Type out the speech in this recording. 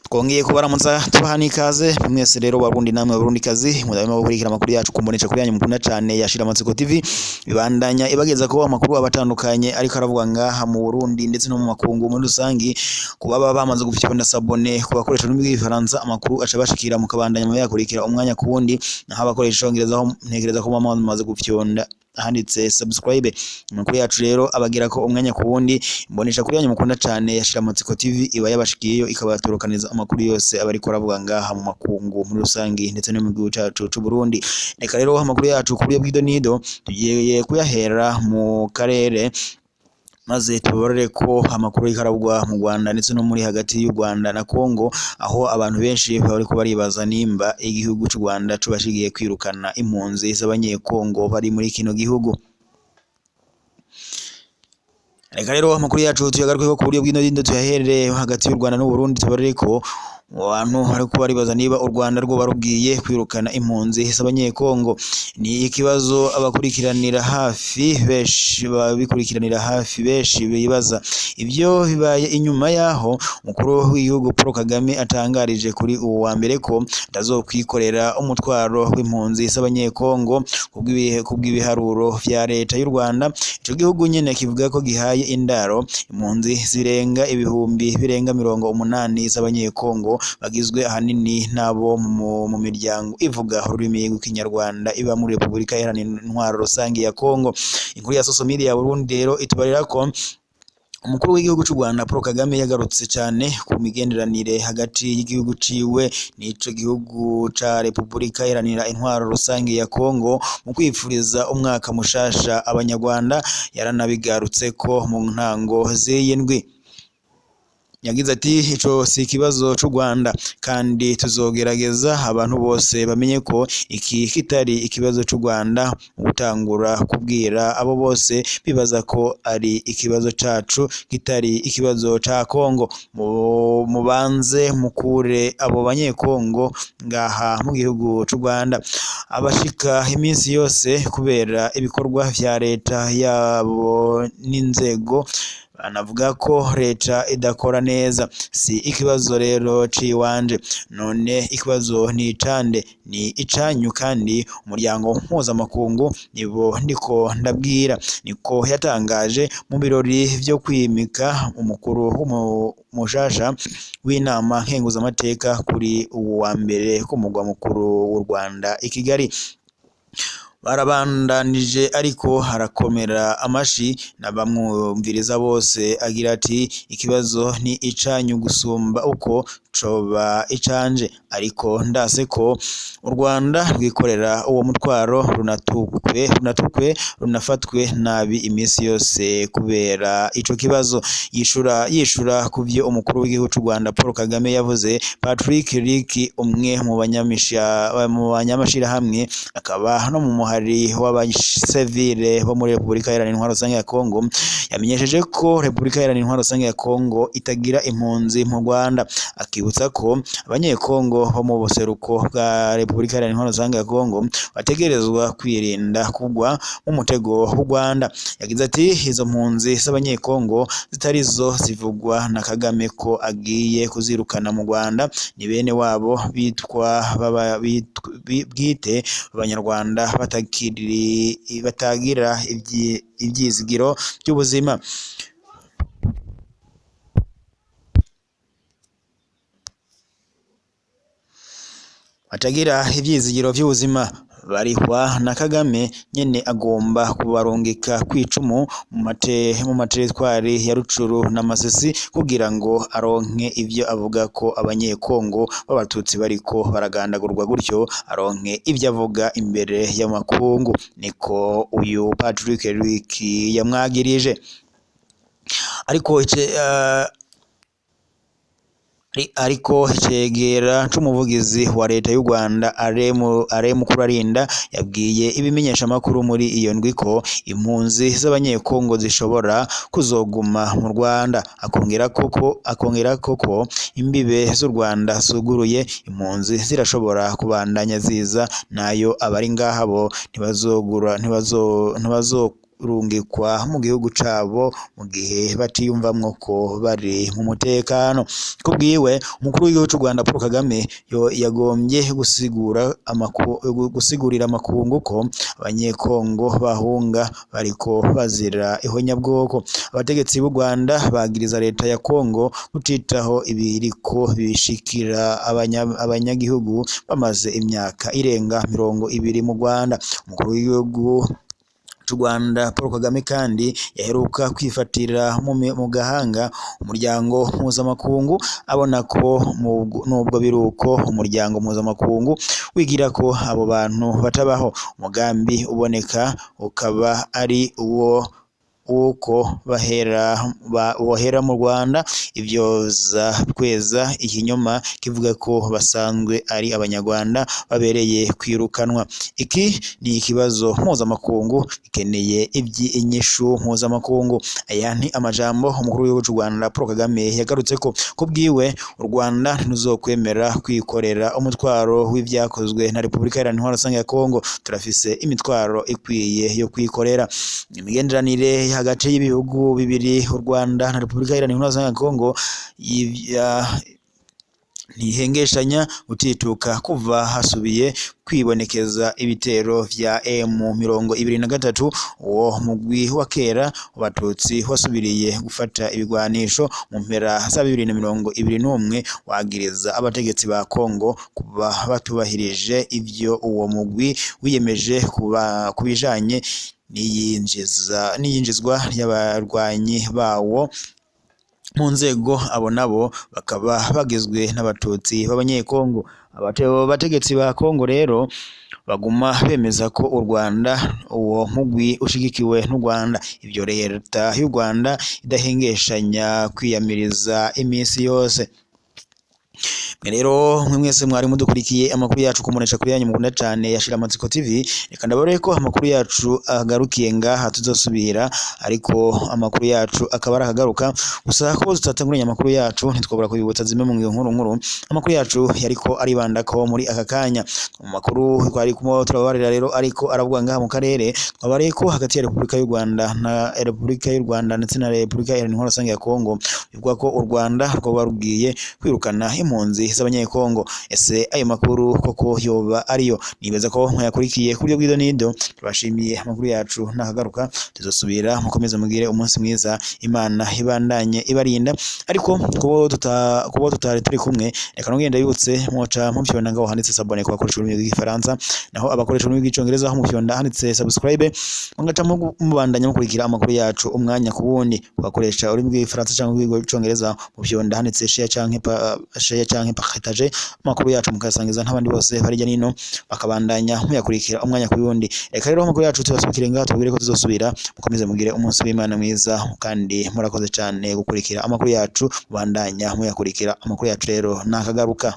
Twongeye kubaramutsa tubaha n'ikaze mwese rero Barundi namwe Barundikazi mudahwema gukurikira amakuru yacu ku mbonesha kuri yanyu mukunda cane ya Shiramatsiko TV, ibandanya ibageza ko amakuru abatandukanye ariko aravuga ngaha mu Burundi ndetse no mu makungu muri rusangi. Ku baba bamaze gufyonda s'abonner, ku bakoresha ururimi rw'igifaransa amakuru aca bashikira mukabandanya muyakurikira umwanya ku wundi, naho abakoresha icongereza ho ntekereza ko muba mumaze gufyonda ahanditse subscribe. Amakuru yacu rero abagira ko umwanya ku wundi, imbonesha kuri yanyu mukunda cane ya Shiramatsiko TV iba yabashikiyeyo ikabatorokaniza amakuru yose aba ariko aravuga ngaha mu makungu muri rusangi ndetse no mu gihugu cacu c'u Burundi. Reka rero amakuru yacu ku buryo bw'idonido tugiye kuyahera mu karere, maze tubarore ko amakuru ariko aravugwa mu Rwanda ndetse no muri hagati y'u Rwanda na Congo, aho abantu benshi bariko baribaza nimba igihugu c'u Rwanda coba kigiye kwirukana impunzi z'abanyekongo bari muri kino gihugu. Reka rero amakuru yacu tuyagarukeko ku buryo bw'idonido, tuyahere hagati y'u Rwanda n'u Burundi, tubarore ko abantu bariko baribaza niba u Rwanda rwoba rugiye kwirukana impunzi z'abanyekongo. Ni ikibazo abakurikiranira hafi benshi babikurikiranira hafi benshi bibaza. Ivyo bibaye inyuma yaho umukuru w'igihugu Paul Kagame atangarije kuri uwu wa mbere ko atazokwikorera umutwaro w'impunzi z'abanyekongo kubw'ibiharuro vya leta y'u Rwanda. Ico gihugu nyene kivuga ko gihaye indaro impunzi zirenga ibihumbi birenga 80 z'abanyekongo, bagizwe ahanini n'abo mu miryango ivuga ururimi rw'ikinyarwanda iba muri Repubulika Iharanira Intwaro Rusangi ya Kongo. Inkuru ya social media ya Burundi rero itubarira ko umukuru w'igihugu c'u Rwanda Paul Kagame yagarutse cane ku migenderanire hagati y'igihugu ciwe n'ico gihugu ca Repubulika Iharanira Intwaro Rusangi ya Kongo mu kwipfuriza umwaka mushasha abanyarwanda. Yaranabigarutseko mu ntango z'iyi ndwi. Yagize ati ico si ikibazo c'u Rwanda kandi tuzogerageza abantu bose bamenye ko iki kitari ikibazo c'u Rwanda, mu gutangura kubwira abo bose bibaza ko ari ikibazo cacu kitari ikibazo ca Kongo. Mubanze mukure abo banyekongo ngaha mu gihugu c'u Rwanda abashika iminsi yose kubera ibikorwa vya leta yabo n'inzego banavuga ko leta idakora neza. Si ikibazo rero ciwanje, none ikibazo ni icande, ni icanyu kandi umuryango mpuzamakungu nibo ndiko ndabwira. Niko yatangaje mu birori vyo kwimika umukuru w'umushasha w'inama nkenguzamateka kuri uwu wa mbere ku mugwa mukuru w'u Rwanda i Kigali. Barabandanije ariko harakomera amashi n'abamwumviriza bose agira ati ikibazo ni icanyu gusumba uko coba icanje, ariko ndase ko u Rwanda rwikorera uwo mutwaro runatukwe runafatwe nabi iminsi yose kubera ico kibazo. Yishura kuvyo umukuru w'igihugu c'u Rwanda Paul Kagame yavuze, Patrick Rick umwe mu banyamashirahamwe akaba no mu muhari w'abasivile bo muri Repubulika Iharanira Intwaro Rusange ya Kongo, yamenyesheje ko Repubulika Iharanira Intwaro Rusange ya Kongo itagira impunzi mu Rwanda, akibutsa ko abanyekongo bo mu buseruko bwa Repubulika Iharanira Intwaro Rusange ya Kongo bategerezwa kwirinda kugwa mu mutego w'u Rwanda. Yagize ati izo mpunzi z'abanyekongo zitari zo zivugwa na Kagame ko agiye kuzirukana mu Rwanda ni bene wabo bitwa bwite abanyarwanda batagira ivyizigiro by'ubuzima. Batagira ivyizigiro vy'ubuzima barihwa na Kagame nyene agomba kubarungika kw'icumu mu materitwari ya Rucuru na Masisi kugira ngo aronke ivyo avuga ko abanyekongo b'abatutsi bariko baragandagurwa, gutyo aronke ivyo avuga imbere y'amakungu. Niko uyu Patrick Rick yamwagirije. Ariko icegera c'umuvugizi wa leta y'u Rwanda Aremu Kurarinda yabwiye ibimenyeshamakuru muri iyo ndwi ko impunzi z'abanyekongo zishobora kuzoguma mu Rwanda, akongera koko imbibe z'u Rwanda zuguruye, impunzi zirashobora kubandanya ziza, nayo abari ngaha bo kurungikwa mu gihugu cabo mu gihe batiyumvamwo ko bari mu mutekano. Kubwiwe, umukuru w'igihugu c'u Rwanda Paul Kagame yo yagombye gusigurira amakungu ko abanyekongo bahunga bariko bazira ihonyabwoko. Abategetsi b'u Rwanda bagiriza leta ya Kongo kutitaho ibiriko bishikira abanyagihugu bamaze imyaka irenga 20 mu Rwanda. Umukuru w'igihugu c'u Rwanda Paul Kagame kandi yaheruka kwifatira mu gahanga umuryango mpuzamakungu, abona ko nubwo biruko umuryango mpuzamakungu wigira ko abo bantu batabaho. Umugambi uboneka ukaba ari uwo uko bohera mu Rwanda, ivyoza kweza ikinyoma kivuga ko basanzwe ari abanyarwanda babereye kwirukanwa. Iki ni ikibazo mpuzamakungu gikeneye inyishu mpuzamakungu. Aya ni amajambo umukuru w'igihugu c'u Rwanda Paul Kagame yagarutse ko kubwiwe u Rwanda ntiruzokwemera kwikorera umutwaro w'ivyakozwe na Repubulika Iharanira Intwaro Rusange ya Kongo. Turafise imitwaro ikwiye yo kwikorera. Imigenderanire hagati y'ibihugu bibiri, u Rwanda na Repubulika Iharanira Intwaro Rusange ya Kongo, ntihengeshanya gutituka kuva hasubiye kwibonekeza ibitero vya M23. Uwo mugwi wa kera w'abatutsi wasubiriye gufata ibigwanisho mu mpera za 2021, wagiriza abategetsi ba Kongo kuba batubahirije ivyo uwo mugwi wiyemeje kubijanye n'iyinjizwa ry'abarwanyi bawo mu nzego, abo nabo bakaba bagizwe n'abatutsi b'abanyekongo. Abategetsi ba Kongo rero baguma bemeza ko u Rwanda uwo mugwi ushigikiwe n'u Rwanda, ivyo leta y'u Rwanda idahengeshanya kwiyamiriza imisi yose. Rero mwe mwese mwari mudukurikiye amakuru yacu kumunesha kuri yanyu mukunda cane ya Shiramatsiko TV, reka ndabare ko amakuru yacu agarukiye ngaha, tuzosubira, ariko amakuru yacu akaba arakagaruka. Gusa ko tutatanguranye amakuru yacu, ntitwabura kubibutsa zimwe mu nkuru nkuru amakuru yacu yariko aribanda ko muri aka kanya. Mu makuru twari kumwe turabarira rero ariko aravuga ngaha mu karere, twabariye ko hagati ya Repubulika y'u Rwanda na Repubulika y'u Rwanda ndetse na Repubulika Iharanira Intwaro Rusange ya Kongo, bivugwa ko u Rwanda rwoba rugiye kwirukana impunzi z'abanyekongo. Ese ayo makuru koko yoba ariyo? Nibaza ko mwayakurikiye ku buryo bw'ido n'ido. Tubashimiye, amakuru yacu nakagaruka, tuzosubira. Mukomeze mugire umunsi mwiza, Imana ibandanye ibarinda. Ariko kubo tutari turi kumwe, reka nongere ndabibutse mwoca mufyonda ngaho handitse s'abonner ku bakoresha ururimi rw'igifaransa, naho abakoresha ururimi rw'icongereza aho mufyonda handitse subscribe, mugaca mubandanya mukurikira amakuru yacu umwanya ku wundi. Ku bakoresha ururimi rw'igifaransa cyangwa rw'icongereza, mufyonda handitse share canke partager amakuru yacu, mukayasangiza n'abandi bose bari hirya nino, bakabandanya muyakurikira umwanya ku wundi. Reka rero amakuru yacu tubasubikire ngaha, tubabwire ko tuzosubira. Mukomeze mugire umunsi w'Imana mwiza, kandi murakoze cyane gukurikira amakuru yacu, mubandanya muyakurikira. Amakuru yacu rero nakagaruka.